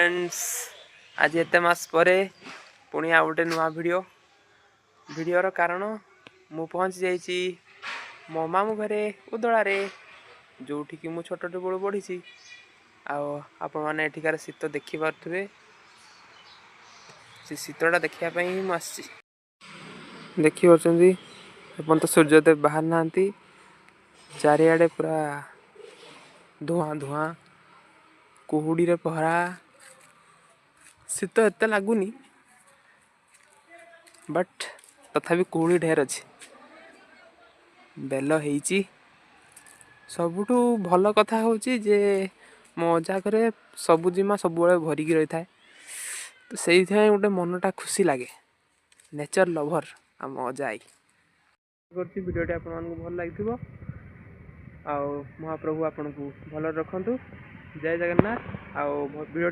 Friends, ଆଜି ଏତେ ମାସ ପରେ ପୁଣି ଆଉ ଗୋଟେ ନୂଆ ଭିଡ଼ିଓ। ଭିଡ଼ିଓର କାରଣ, ମୁଁ ପହଞ୍ଚି ଯାଇଛି ମୋ ମାମୁଁ ଘରେ ଉଦଳାରେ, ଯେଉଁଠିକି ମୁଁ ଛୋଟଠୁ ବେଳୁ ବଢ଼ିଛି। ଆଉ ଆପଣମାନେ ଏଠିକାର ଶୀତ ଦେଖିପାରୁଥିବେ। ସେ ଶୀତଟା ଦେଖିବା ପାଇଁ ହିଁ ମୁଁ ଆସିଛି। ଦେଖିପାରୁଛନ୍ତି, ଏପର୍ଯ୍ୟନ୍ତ ସୂର୍ଯ୍ୟଦେବ ବାହାରି ନାହାନ୍ତି। ଚାରିଆଡ଼େ ପୁରା ଧୂଆଁ ଧୂଆଁ, କୁହୁଡ଼ିରେ ଭରା। ଶୀତ ଏତେ ଲାଗୁନି, ବଟ୍ ତଥାପି କୁହୁଡ଼ି ଢେର ଅଛି। ବେଲ ହେଇଛି। ସବୁଠୁ ଭଲ କଥା ହେଉଛି ଯେ ମୋ ଅଜା ଘରେ ସବୁଜିମା ସବୁବେଳେ ଭରିକି ରହିଥାଏ, ତ ସେଇଥିପାଇଁ ଗୋଟେ ମନଟା ଖୁସି ଲାଗେ। ନେଚର୍ ଲଭର୍ ଆମ ଅଜା ଆଈ। କରୁଛି, ଭିଡ଼ିଓଟି ଆପଣମାନଙ୍କୁ ଭଲ ଲାଗିଥିବ। ଆଉ ମହାପ୍ରଭୁ ଆପଣଙ୍କୁ ଭଲରେ ରଖନ୍ତୁ। ଜୟ ଜଗନ୍ନାଥ। ଆଉ ଭିଡ଼ିଓଟି